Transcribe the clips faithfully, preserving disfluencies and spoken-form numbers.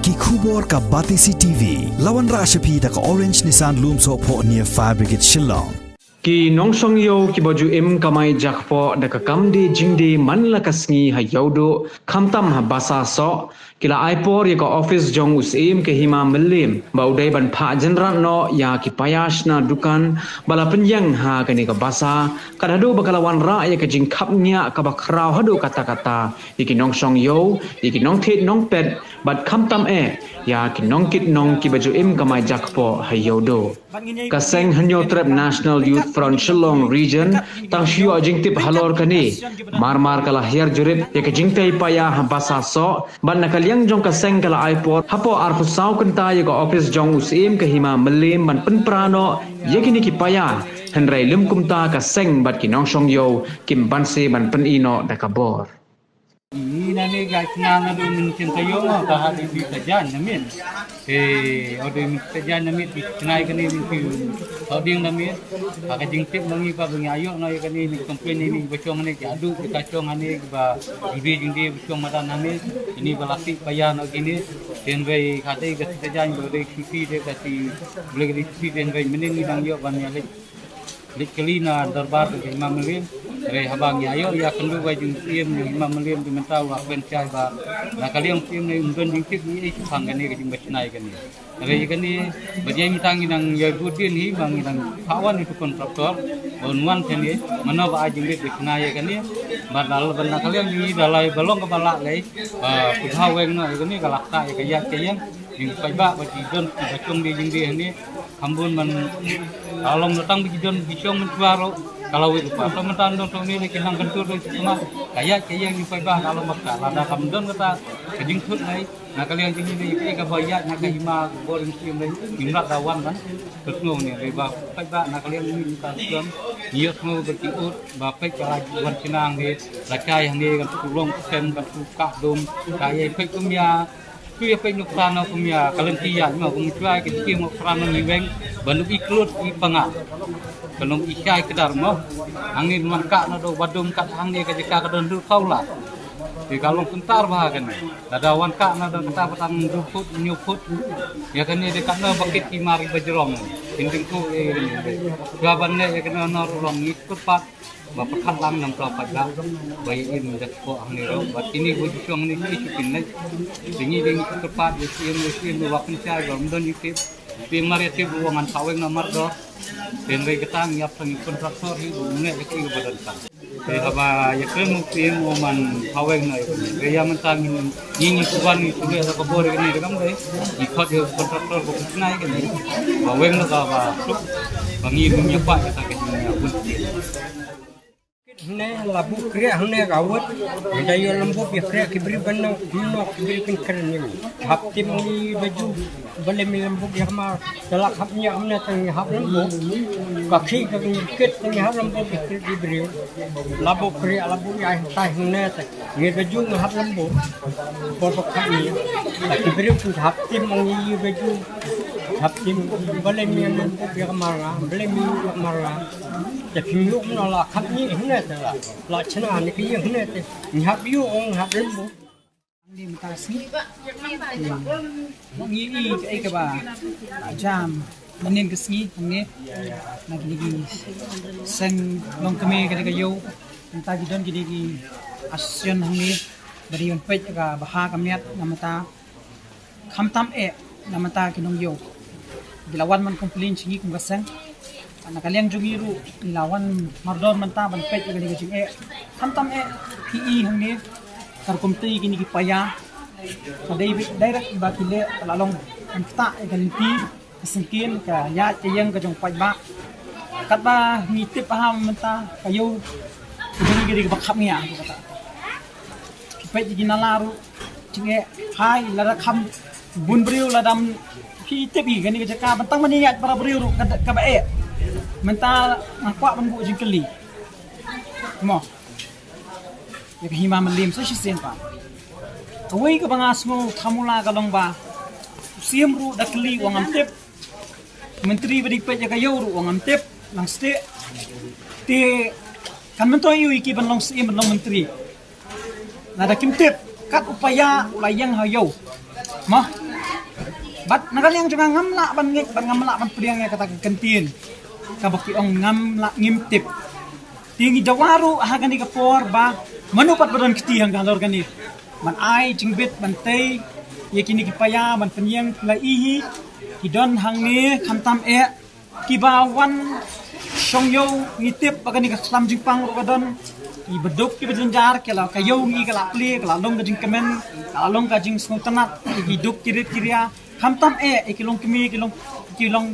Ki khubor ka Batesi T V. La wanrah sha phi da ka Orange Nissan Lumsohphoh near Fire Brigade Shillong. Ki nongshong ïew kiba ju im kamai jakpoh da ka kam die jingdie man la ka sngi ha Ïewduh, khamtam ha Basasoh, ki la ai por ïa ka ophis jong u Syiem ka Hima Mylliem ba u dei ban phah jynrat noh ïa ki paia shna dukan ba la pynïeng ha kane ka basa, kat haduh ba ka la wanrah ïa ka jingkhapngiah kaba khraw haduh katta katta ïa ki nongshong ïew, ïa ki nongthied nongpet, bad khamtam eh ïa ki nongkit nong kiba ju im kamai jakpoh ha Ïewduh. Ka seng Hynñiewtrep National Youth Front Shillong Region tang shu ïoh jingtip halor kane marmar ka la hiar jurip ïa ka jingtei paia ha Basasoh, bad na ka liang jong ka seng ka la ai por hapoh arphew saw kynta ïa ka ophis jong u Syiem ka Hima Mylliem ban pynpra noh ïa kine ki paia, hynrei lym kumta ka seng bad ki nongshong ïew kim banse ban pyni noh da ka bor. Ini nani ga kena nadu min chen tayo ma ka hadi bi tajan namin. Eh, ode min tajan namin di kenai kani min pi oding namin. Ka jingtip mangi ba bangi ayo na kani ni complain ini bachong ni ki adu ki kachong ani ba judi jingdi bachong madan nani. Ini ba lasi paia na kini. Den bai kadi ga tajan ba de sisi de kasi boleh ga sisi den bai mending ni dang yo ban ya lek. Leit kylli na dorbar ka Hima Mylliem. Hynrei haba ngi ïoh ïa kynduh ka jong u Syiem ka Hima Mylliem, te mynta u la kren shai ba na ka liang u Syiem ne um don jingtip ïa i tang kane ka jingbishna ïa kane. Hynrei ïa kane ba dei mynta ngi dang ïa bud dien hi ba ngi dang phah wan ïa u kontraktor ba un wan shane, mano ba ai jingrit bishna ïa kane. Ba dal ba na ka liang ngi da lai ba long kaba lah lei ba pynhaweng noh ïa kane ka la ktah ïa ka ïaid ka ïeng. Jingpaidbah ba ki don ki ba chong die jingdie hangne. Kham bun ban ka long da tang ba ki don ki chong mynshuwa ruh ka la wei rupa. To mynta don to ne ki nang kyntur da ki sma ka ïaid ka ïeng jingpaidbah ka long ba ka lada kam don kata ka jingthut nai na ka liang jingdie ka ba ïaid na ka hima ka bor jingsyiem nai. Ngim lah da wan ban ka sngew ne ba paidbah na ka liang jingdie ka don. Ngi ïohsngew ba ki ut ba peit ka la wan chnang de la chai hangne kan tu long sem kan tu ka dum ka ïa peit kum ïa. Tu ïa peit nuksa na kum ïa ka lynti ïa ma kum chwa ki ki mo kran ngi weng ba nuk i klut i panga. Ka long i shai kdar mo. Hangne man ka na do badum ka hangne ka jaka ka don du saula. Ti ka long kuntar ba kan. Lada wan ka na do kata batang du put nyu put. Ïa kane de ka na bakit ki mari bajrong. Inding tu ïa kane. Chwa ban ne ïa kane na long ngi kut pat. Ba pyrkhat lang nangta paidbah ba ïa im da kpoh hangne ruh ba kine ba ju shong hangne ki shu pynleit. Te ngi dei ngi kyrpad ïa ki im ïa ki im ba pynshai ba ym don ïa ki im. Te mar ïa ki ruh ngan phah weng na mardor. Te hynrei kata ngi ap tang ïa u kontraktor hi ba u ngeit ïa ki ba don tang. Te haba ïa ki im u ki im u man phah weng na ïa ki. Te ïa mynta ngi ngi ngi kuban ngi shu leh da ka bor ïa kane da kam dei. Ngi khot ïa u kontraktor ba u pynshai kane ba weng na ka ba suk ba ngi ruh ngi ïa pah ïa ka kane ïa bun. Hne la buh kriah hne ka wut. Hne da ïoh lembuk ïa kriah ki briew ban nang kumno ki briew kin kren ïa ngi. Hap tim ngi baju balei mi lembuk ïa kmar. Te la hap ñiah hne tang ngi hap lembuk. Ka khih ka ngi kit tang ngi hap lembuk ïa kriah ki briew. La buh kriah la buh ïa tai hne tang ngi baju ngi hap lembuk. Por ba khap ngi. La ki briew kin hap tim ngi baju. Hap tim balei mi lembuk ïa kmar nga balei mi ïa kmar nga. Te phim ïoh kumno la khap ngi hne te la. La chna ni ki hne te. Ni hap ïoh ong hap rim bu. Ni mynta ka sngi. Ngi i ka ei kaba jam. Mynnin ka sngi ngi na kini ki seng long kmie ka dei ka ïew. Mynta ki don kini ki asion hangne. Ba dei ban peit ka bha ka miat na mynta. Khamtam eh na mynta ki nongïew. Ki la wan ban complain sha ngi kum ka seng. Na ka liang jong ngi ruh ngi la wan mardor mynta ban peit ïa kane ka jingeh. Khamtam eh ki i hangne ka rukom te kine ki paia. Ka dei direct ba ki leh ka la long ban ktah ïa ka lynti ka syngkien ka ïaid ka ïeng ka jong paidbah. Katba ngi tip ha mynta ka ïew ka jong ngi ka dei kaba khapngiah kata. Ki peit ki nala ruh jingeh hai lada kham bun briew lada ki tip hi kane ka jaka ban tang ban ïaid para briew ruh ka ba eh. Mynta nga kwah ban buh jingkylli. Mo. Ïa ka hima Mylliem sa shisien pa. Kawei kaba nga sngew thamula ka long ba u Syiem ruh da kylli u ong ngam tip. Myntri ba dei peit ïa ka ïew ruh u ong ngam tip. Nang sdie. Te kan myntoi ïa u ïa ki ban long Syiem ban long myntri. Lada kim tip kat u paia u la ïeng ha ïew. Mo. Bad na ka liang jong nga ngam lah ban ngeit, bad ngam lah ban pdiang ïa kata ka kyntien kaba ki ong ngam lah, ngim tip. Te ngi dawa ruh ha kane ka por ba mano pat ba don kti hangta halor kane ban ai jingbit ban tei ïa kine ki paia ban pynïeng phi la i hi, ki don hangne khamtam eh kiba wan shong ïew. Ngi tip ba kane ka khlam jingpang ruh ka don, kiba duk kiba jynjar, ki la, ka ïew ngi ka la plie, ka la long ka jingkmen, ka la long ka jingsngewtynnat ïa ki duk ki rit ki ria. Khamtam eh ïa ki longkmie, ki long, ki long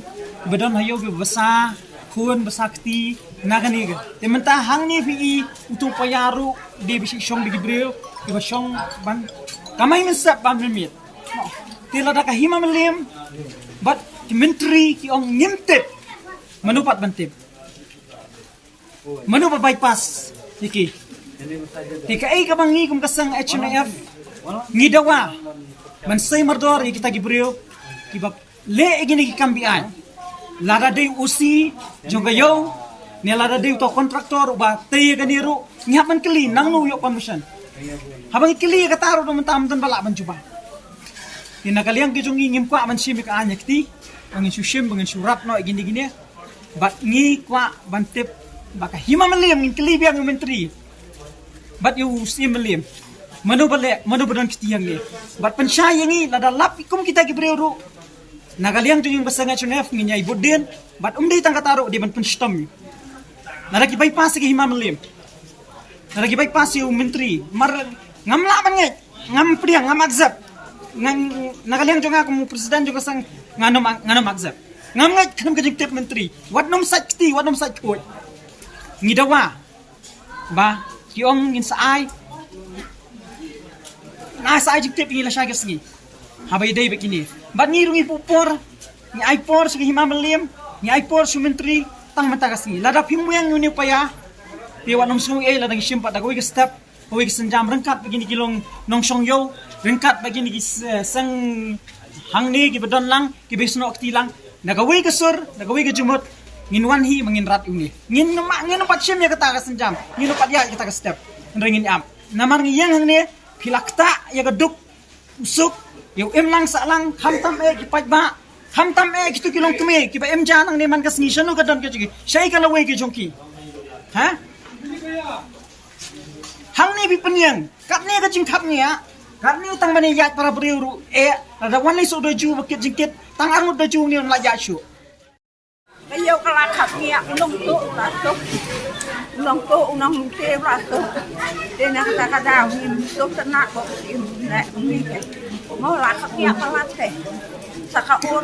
kiba don ha ïew, kiba basa khun basa kti na kane ka. Te mynta hangne phi i uto u paia ruh dei ba shong da ki briew kiba shong ban kamai mynsep bam miet. Te lada ka hima mylliem bad ki myntri ki ong ngim tip, mano pat ban tip? Mano ba bypass ïa ki? Te kaei kaba ngi kum ka seng H N F ngi dawa ban sei mardor ïa kita ki briew kiba leh ïa kine ki kam beaiñ. Lada dei u O C jong ka ïew ne lada dei uto u contractor uba tei ïa kane ruh, ngi hap ban kylli nangno u ïoh permission. Haba ngi kylli ïa kata ruh da mynta ym don ba lah ban jubab. Te na ka liang ka jong ngi ngim kwah ban shim ïa ka aiñ ïa kti, ba ngin shu shim, ba ngin shu rat noh ïa kine kine. Bad ngi kwah ban tip ba ka hima mylliem ngin kylli biang ïa u myntri bad ïa u Syiem Mylliem, mano ba leh, mano ba don kti hangne. Bad pynshai ïa ngi lada lap kum kita ki briew ruh, na ka liang jong ngi kum ka seng H N F ngin ïai bud dien. Bad um dei tang kata ruh, dei ban pynshitom. Lada ki bypass ïa ka hima mylliem, lada ki bypass ïa u myntri, mar ngam lah ban ngeit, ngam pdiang, ngam accept. Ngan, na ka liang jong nga kum u president jong ka seng, ngan ym, ngan ym accept. Ngam ngeit khlem ka jingtip myntri. Wat nym sait kti, wat nym sait khuid. Ngi dawa ba ki ong ngin sa ai, na sa ai jingtip ïa ngi lashai ka sngi haba ïadei bad kine. Bad ngi ruh ngi pynpor, ngi ai por sha ka hima mylliem, ngi ai por sha u myntri tang mynta ka sngi. Lada phim weng ïa une u paia, te wat nym sngew ei lada ngi shim pat da kawei ka step, kawei ka sienjam ryngkat bad kine ki long nongshong ïew, ryngkat bad kine ki s-, seng hangne kiba don lang, kiba snoh kti lang. Na kawei ka sur, na kawei ka jingmut, ngin wan hi ma ngin rat ïa une. Ngin ym, ngin ym pat shim ïa kata ka sienjam, ngin ym pat ïaid ïa kata ka step. Hynrei ngin ïap. Namar ngi ïeng hangne, phi la ktah ïa ka duk u suk, ïa u im lang sah lang, khamtam eh ki paidbah, khamtam eh kito ki longkmie kiba im ja nangne man ka sngi, shano ka don ka jong ki, shaei ka lawei ka jong ki? Ha? Hangne phi pynïeng, katne ka jingkhapngiah, katne tang ban ïaid para briew ruh eh, lada wan leit suk da ju ba kit jingkit, tang arngut da ju ngi ym lah ïaid shuh. Ka ïew ka la khapngiah, u nongtuh u la tuh, u nongtuh u nongtuh u la tuh. Te na kata ka daw ngim sngewtynnat ba u shim leh uni te. Mo la khapngiah palat te. Sa ka ur,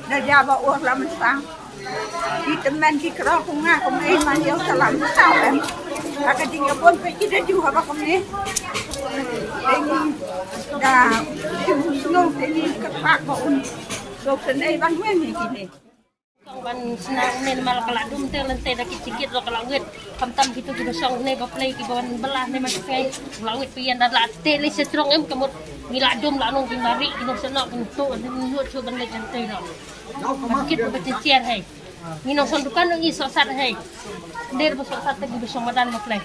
da ja ba ur la mynsang. Ki tymmen ki krong kum nga kum ei man ïew sa la mynsang em. Ka ka jingïabun peit ki da ju haba kumne. Te ngi da, te ngi sngewthuh, te ngi kyrpad ba un sngewthuh ban weng ïa kine. Tang ban sna une namar ka la dum te lynte da ki jingkit ruh ka la wit. Khamtam kito kiba shong ne ba plei kiba wan bylla ne ma tngai. Ka la wit pyrshah da la te lei sha jrong em ka mut ngi la dum la nong ki mari ki nong shnong ki to ngi lut shu ban leit lynte ruh. Ba kit ba jingshiar hei. Ngi nongshong dukan ngi sohsat hei. Nder ba sohsat te kiba shong madan ba plei.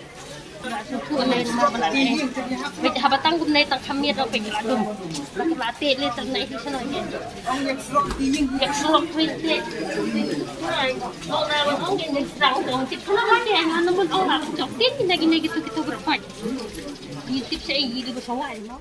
Ba shu tu ne ma ba la te. Bad haba tang kumne tang kham miet ruh peit la dum. Ba la te le tang nai hi shnong. Yak surok peit te. Ai, ong na ong ke ne strang dong. Kit kala ba ke ngan namun ong la jok tin ne ne kitu kitu berkhot. Yi tip sa yi di ba shong ai mo.